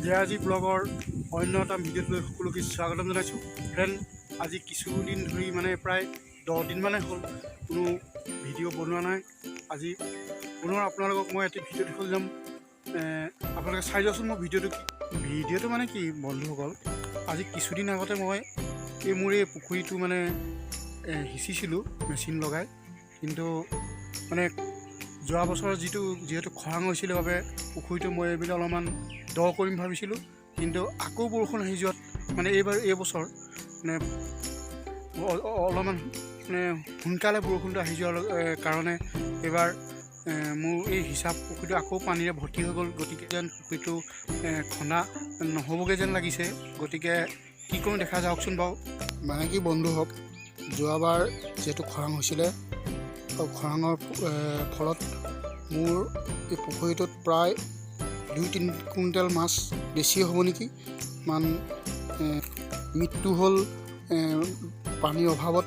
J R G ব্লগৰ অন্য এটা ভিডিঅ'ত লৈ সকলোকে স্বাগতম জনাইছোঁ। ফ্ৰেণ্ড, আজি কিছুদিন ধৰি, মানে প্ৰায় 10 দিনমানেই হ'ল, কোনো ভিডিঅ' বনোৱা নাই। আজি পুনৰ আপোনালোকক মই এটি ভিডিঅ' দেখুৱাবলৈ যাম। আপোনালোকে চাই যাওকচোন মোৰ ভিডিঅ'টো কি। ভিডিঅ'টো মানে কি বন্ধুসকল, আজি কিছুদিন আগতে মই এই মোৰ এই পুখুৰীটো মানে সিঁচিছিলোঁ মেচিন লগাই। কিন্তু মানে যোৱা বছৰ যিহেতু খৰাং হৈছিলে বাবে পুখুৰীটো মই এইবিলাক অলপমান দ কৰিম ভাবিছিলোঁ। কিন্তু আকৌ বৰষুণ আহি যোৱাত মানে এইবাৰ এইবছৰ মানে অলপমান মানে সোনকালে বৰষুণটো আহি যোৱাৰ কাৰণে এইবাৰ মোৰ এই সিঁচা পুখুৰীটো আকৌ পানীৰে ভৰ্তি হৈ গ'ল। গতিকে যেন পুখুৰীটো খন্দা নহ'বগৈ যেন লাগিছে। গতিকে কি কৰোঁ দেখা যাওকচোন বাৰু। মানে কি বন্ধুসকল, যোৱাবাৰ যিহেতু খৰাং হৈছিলে আৰু খৰাঙৰ ফলত মোৰ এই পুখুৰীটোত প্ৰায় 2-3 কুইণ্টেল মাছ, বেছি হ'ব নেকি, মান মৃত্যু হ'ল পানীৰ অভাৱত।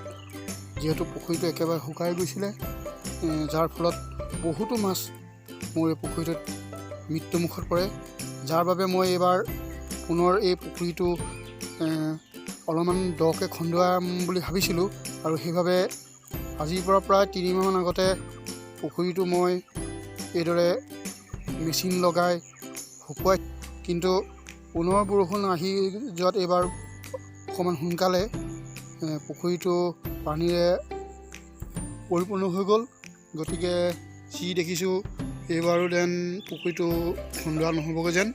যিহেতু পুখুৰীটো একেবাৰে শুকাই গৈছিলে, যাৰ ফলত বহুতো মাছ মোৰ এই পুখুৰীটোত মৃত্যুমুখত পৰে। যাৰ বাবে মই এইবাৰ পুনৰ এই পুখুৰীটো অলপমান দকৈ খন্দুৱাম বুলি ভাবিছিলোঁ আৰু সেইবাবে আজিৰ পৰা প্ৰায় 3 মাহমান আগতে পুখুৰীটো মই এইদৰে মেচিন লগাই শুকুৱাই, কিন্তু পুনৰ বৰষুণ আহি যোৱাত এইবাৰ অকণমান সোনকালে পুখুৰীটো পানীৰে পৰিপূৰ্ণ হৈ গ'ল। গতিকে যি দেখিছোঁ, এইবাৰো যেন পুখুৰীটো খন্দোৱা নহ'বগৈ যেন।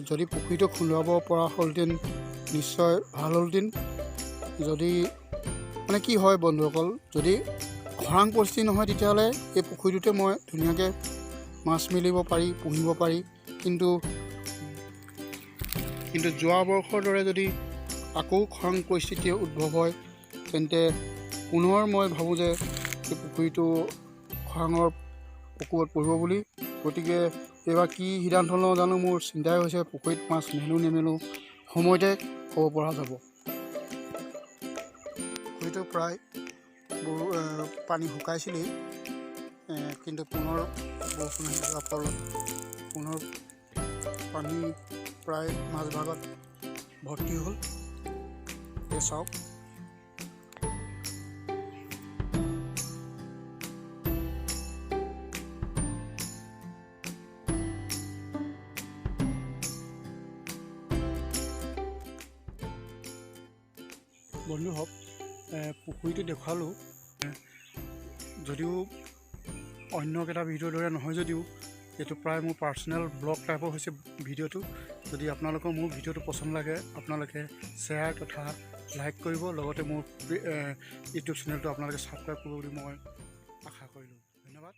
যদি পুখুৰীটো খন্দুৱাব পৰা হ'লহেঁতেন, নিশ্চয় ভাল হ'লহেঁতেন। যদি মানে কি হয় বন্ধুসকল, যদি খৰাং পৰিস্থিতি নহয়, তেতিয়াহ'লে এই পুখুৰীটোতে মই ধুনীয়াকৈ মাছ মেলিব পাৰি, পুহিব পাৰি। কিন্তু কিন্তু যোৱা বৰ্ষৰ দৰে যদি আকৌ খৰাং পৰিস্থিতিৰ উদ্ভৱ হয়, তেন্তে পুনৰ মই ভাবোঁ যে এই পুখুৰীটো খৰাঙৰ প্ৰকোপত পৰিব বুলি। গতিকে এইবাৰ কি সিদ্ধান্ত লওঁ জানো, মোৰ চিন্তাই হৈছে। পুখুৰীত মাছ মেলোঁ নেমেলোঁ, সময়তে ক'ব পৰা যাব। পুখুৰীটো প্ৰায় বহু পানী শুকাইছিলেই, কিন্তু পুনৰ বৰষুণ আহি যোৱাৰ ফলত পুনৰ পানী প্ৰায় মাজভাগত ভৰ্তি হ'ল। এই চাওক। বন্ধুসকল, পুখুৰীটো দেখুৱালোঁ যদিও অন্যকেইটা ভিডিঅ'ৰ দৰে নহয় যদিও এইটো প্ৰায় মোৰ পাৰ্চনেল ব্লগ টাইপৰ হৈছে ভিডিঅ'টো। যদি আপোনালোকৰ মোৰ ভিডিঅ'টো পচন্দ লাগে, আপোনালোকে শ্বেয়াৰ তথা লাইক কৰিব, লগতে মোৰ ইউটিউব চেনেলটো আপোনালোকে ছাবস্ক্ৰাইব কৰিব বুলি মই আশা কৰিলোঁ। ধন্যবাদ।